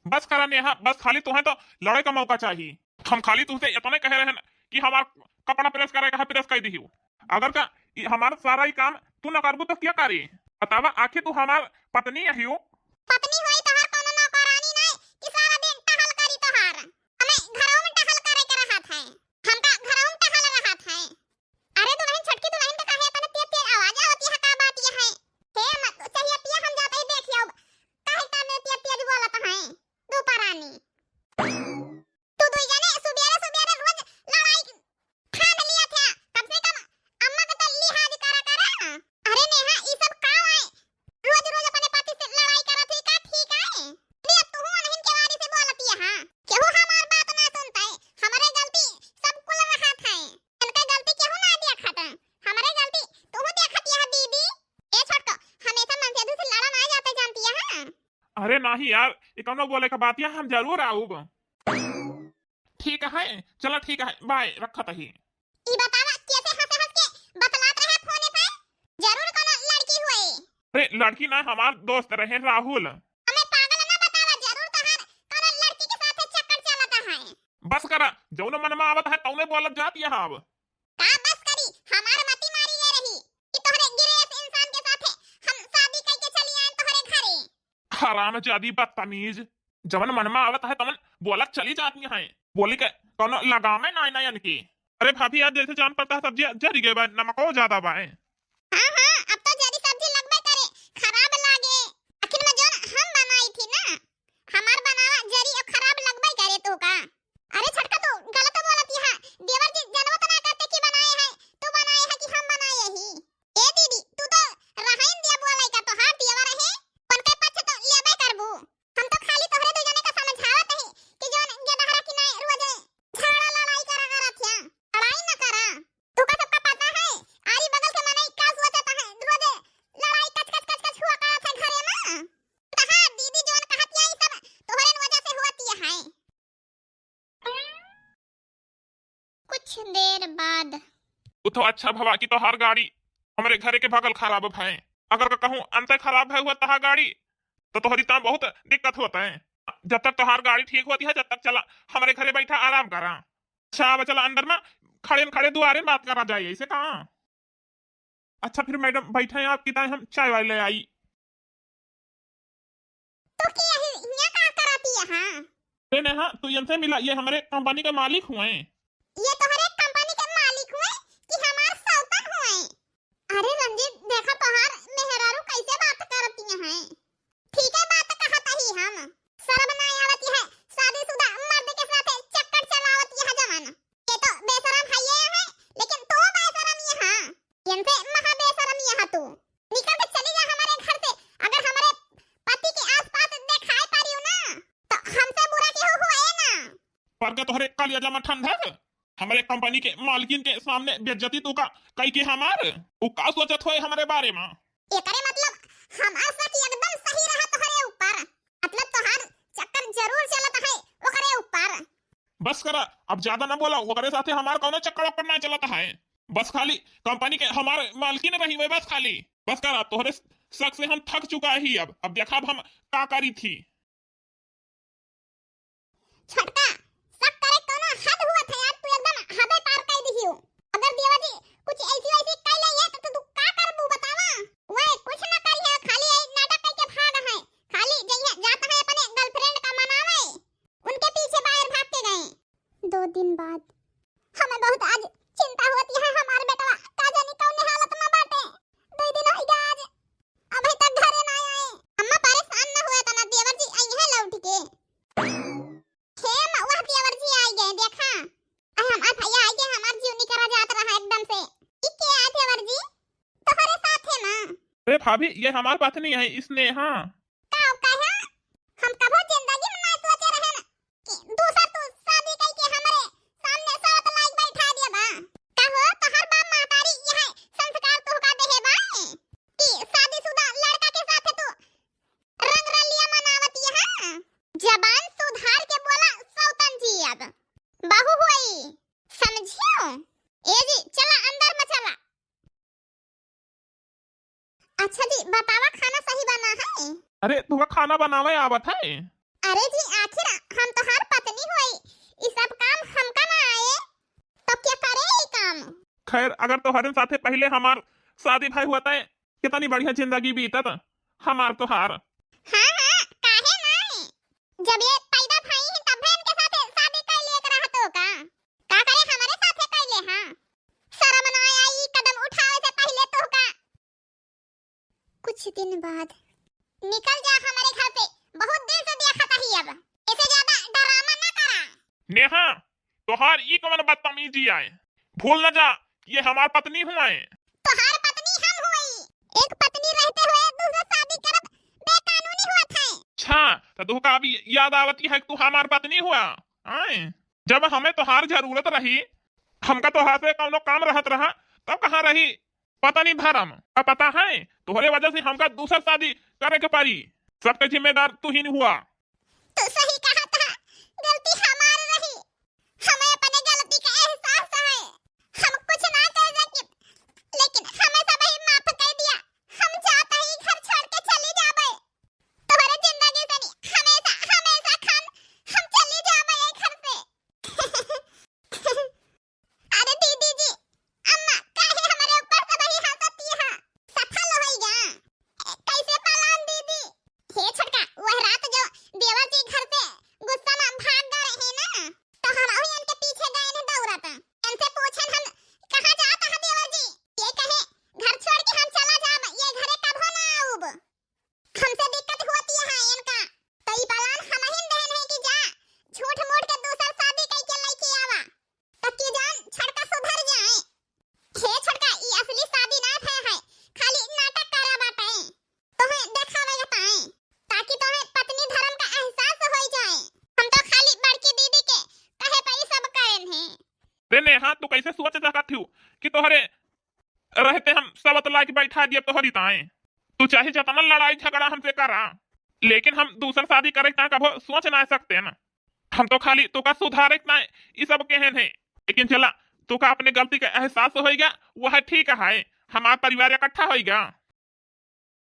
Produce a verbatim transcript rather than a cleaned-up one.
बस करा नेहा, बस खाली तुहें तो लड़े का मौका चाही। हम खाली तुहसे इतने कहे रहे न कि हमार कपड़ा प्रेस करे का है, प्रेस कर दिहियो। अगर का ई हमार सारा ही काम तू न करबू तो क्या करी? बतावा, आखिर तू हमार पत्नी अहियो। पत्नी होई तोहार कोनो नौकरानी नहीं कि सारा दिन टहल करी तोहार। हमें घरों में टहल करे के रहत है, हमका घरों में टहल रहत है। अरे दुल्हन, छोटकी दुल्हन का काहे इतने तेज तेज आवाज आवत है, का बात ये है? हे मत चाहिए पिया, हम जाते ही देख आओ, काहे इतने तेज तेज बोलत हैं दू परानी। तू दुई जने सुबेरे सुबेरे रोज लड़ाई ठान लिया था, कम से कम अम्मा का तो लिहाज करा करा। अरे नेहा, ई सब का है? रोज रोज अपने पति से लड़ाई करत ही का ठीक है? अरे अब तू उन्हीं के वारी से बोलत ही, हाँ, केहू हमार बात ना सुनता है, हमरे गलती सब कुल रहत है, इनका गलती केहू ना देखत, हमरे गलती तू देखत यह दीदी। ए छोटको, हमेशा मनसेधू से लड़ा ना जाते जानती है, हाँ? अरे नहीं यार, ये कौनो बोले का बात है, हम जरूर आऊब। ठीक है, चला ठीक है, बाय, रखत ही। ई बतावा, कैसे हंस हंस के बतलात रहे फोने पे? जरूर कोनो लड़की हुए। अरे लड़की ना, हमार दोस्त रहे राहुल। हमें पागल ना बतावा, जरूर तहार कोनो लड़की के साथ चक्कर चलत है। बस करा, जौन मन में आवत है तौने बोलत जात यहाँ अब। का बस करी, हमार मती मारी ये रही कि तोहरे गिरेस इंसान के साथ हम शादी कई के चली आए तोहरे घरे। हरामजादी बदतमीज, जवन मन में आवत है तवन बोलत चली जाती हैं। बोली के कौनो लगामे ना ना इनकी। अरे भाभी, आज जैसे जान पड़ता है सब्जी जरी गए बा, नमको ज्यादा बा। हाँ, हाँ, अब तो जरी सब्जी लगबे करे, खराब लागे। आखिर में जौन हम बनाई थी ना, हमार बनावा जरी और खराब लगबे करे तो का। अरे छोटका, तू गलत बोलत यहाँ, देवर जी जनवत ना करते कि बनाए हैं, तू बनाए है कि हम बनाए ही। ए दीदी, तू तो रहाइन दिया बोले का, तोहार देवर है, उनके पक्ष तो लेबे करबू। हम तो खाली तोहरे दू जने का समझावत ही कि जौन गेदहरा की नाई रोजे झगड़ा लड़ाई करा करत हिया, लड़ाई न करा। तू का सबका पता है, आरी बगल के मनई का सोचत है, रोजे लड़ाई कच कच कच कच हुआ करत है घरे में। तहार दीदी जौन कहत हिया, ई सब तोहरे वजह से होती है। कुछ देर बाद। उ तो अच्छा भवा कि तोहार गाड़ी हमरे घरे के बगल खराब भए। अगर कहूँ अंते खराब भए हुआ तहार गाड़ी, तो तोहरी ता बहुत दिक्कत होत है। जब तक तोहार गाड़ी ठीक होती है, जब तक चला हमरे घरे बैठा आराम करा। अच्छा, अब चला अंदर में खड़े न खड़े दुआरे में बात करा जाए, ऐसे कहाँ? अच्छा फिर मैडम बैठे हैं, आपकी ताई हम चाय वाय ले आई। तू के यही हियाँ का करती है, हाँ? अरे नेहा, तू इनसे मिला, ये हमरे कंपनी के मालिक हुए। ये तोहरे कंपनी के मालिक हुए कि हमार सौतन हुए? अरे रंजीत, देखा तोहार मेहरारू कैसे बात करती हैं। ठीक है, बात कहत ही हम। शर्म ना आवत है, शादीशुदा मर्द के साथ चक्कर चलावत है जवन। ये तो बेशरम है ये है, लेकिन तू बेशरम ये हाँ। इनसे महा बेशरम ये हाँ तू। निकल के चली जा हमारे घर से। अगर हमारे पति के आसपास दिखाई पड़ी ना, तो हमसे बुरा केहू हुए ना। पर का तोहरे कलिया जमा ठंडा है? हमरे कंपनी के मालकिन के सामने बेइज्जती तू का कई के हमार? उ का सोचत होए हमरे बारे में? एकरे मतलब हमार शक एकदम सही रहा तोहरे ऊपर। मतलब तोहार चक्कर जरूर चलत है ओकरे ऊपर। बस करा, अब ज्यादा ना बोला, ओकरे साथे हमार कौनो चक्कर वक्कर ना चलत है। बस खाली कंपनी के हमार मालकिन रही हुए, बस खाली। बस करा, तोहरे शक से हम थक चुका ही। अब, अब देखा अब हम का करी थी। छोटका, शक करे कौनो हद हुआ था यार, तू एकदम हदे पार कर दिहियो। अगर देवर जी कुछ ऐसी वैसी कह ले ये तो तू का करबू बतावा? वह कुछ ना करी है, खाली यही नाटक करके भाग है, खाली जइया जाता है अपने गर्लफ्रेंड का मनावे, उनके पीछे बाहर भाग के गए। दो दिन बाद। हमें बहुत आज चिंता होती है, हमार बेटवा का जानी कौन हालत में बाटे। दो दिन हो गया आज, अभी तक घरे ना आए। अम्मा परेशान न हुए तना, देवर जी आई है लौट के। हे महुआ, देवर जी आई गए, देखा। अरे हमार भैया आई गए, हमार जीव निकरा जात रहा एकदम से। ई के आ देवर जी? तोहरे साथ है ना? अरे भाभी, ये हमार पत्नी है स्नेहा। का, का है? हम कभो जिंदगी में ना सोचे रहे ना कि दूसर तू शादी कई के हमरे सामने साथ लाइक बैठा दिया बा। का हो, तोहर बाप महतारी यह संस्कार तोहका देहे बा कि शादीशुदा लड़का के साथ तू रंग रलिया मनावत यहाँ? जबान सुधार के बोला सौतन जी, अब बहू हुई, समझियो? ए जी, चला अंदर में चला। अच्छा जी, बतावा खाना सही बना है? अरे, तुहका खाना बनावे आवत है? अरे जी, आखिर हम तोहार पत्नी होई, ई सब काम हमका ना आए, तो क्या करे ई काम? खैर, अगर तोहरे साथे पहिले हमार शादी भय होतै, कितनी बढ़िया जिंदगी बीतत हमार तोहार। हाँ, हाँ, काहे नाई? जब ये पैदा भई हैं, तब इनके साथे शादी कर लिए के रहतो का? का करे हमरे साथे कर ले, हाँ? शर्म ना आई कदम उठावे से पहिले तो का? कुछ दिन बाद, निकल जा हमारे घर से, बहुत दिन से देखत ही अब। ऐसे ज्यादा ड्रामा ना करा। नेहा, तोहार ई कवन बदतमीजी आए? भूल न जा, ये हमार पत्नी हुआ है। तोहार पत्नी हम हुई। एक पत्नी रहते हुए दूसरा शादी करब बेकानूनी हुआ था। अच्छा, तो तोहका अभी याद आवती है कि तू हमार पत्नी हुआ? आए, जब हमें तोहार जरूरत रही, हमका तोहार से कौनो काम रहत रहा, तब कहाँ रही पत्नी धर्म? अब पता है, तोहरे वजह से हमका दूसर शादी करे के पड़ी। सबके जिम्मेदार तू ही हुआ। तू सही कहा था, गलती हमार रही। हमें अपने गलती का एहसास है। हम कुछ ना कर सके, लेकिन हमें सब ही माफ कर दिया। हम जाता ही घर छोड़ के चली जाबे। तोहरे जिंदगी से नहीं, हमेशा, हमेशा खान हम चली जाबे ये घर से। अरे दीदी जी, अम्मा, काहे हमरे ऊपर सब ही हंसती है? सफल होई गा। ए, कैसे पलान दीदी? हे छोटका, वह रात जो देवर जी घर से गुस्सा में भाग गए रहे ना, तो हम अभी इनके पीछे गए ने दौड़त। इनसे पूछन हम, "कहाँ जाता है देवर जी?" ये कहे, "घर छोड़ के हम चला जाब, ये घरे कभो ना आऊब।" हमसे दिक्कत होती है इनका, तो ई पलान हम ही देन है कि जा, झूठ मूठ के दूसर शादी कई के लइके आवा, तब की जान छोटका सुधर जाए। हे छोटका, ई असली शादी ना भय है, खाली नाटक करा बाटे। तोहे देखावे के ताई, ताकि तोहे पत्नी धर्म का एहसास होई जाए। हम तो खाली बड़की दीदी के कहे पे ई सब करेन है। रे नेहा, तू कैसे सोच सकत हूँ कि तोहरे रहते हम सब लाके बैठा दिए तोहरी ताए? तू चाहे जितना लड़ाई झगड़ा हमसे करा, लेकिन हम दूसर शादी करे ता कभो सोच ना सकते ना। हम तो खाली तोका सुधारे ता ई सब कहन है। लेकिन चला, तोका अपने गलती का एहसास होइगा, वह ठीक है, हमार परिवार इकट्ठा होइगा।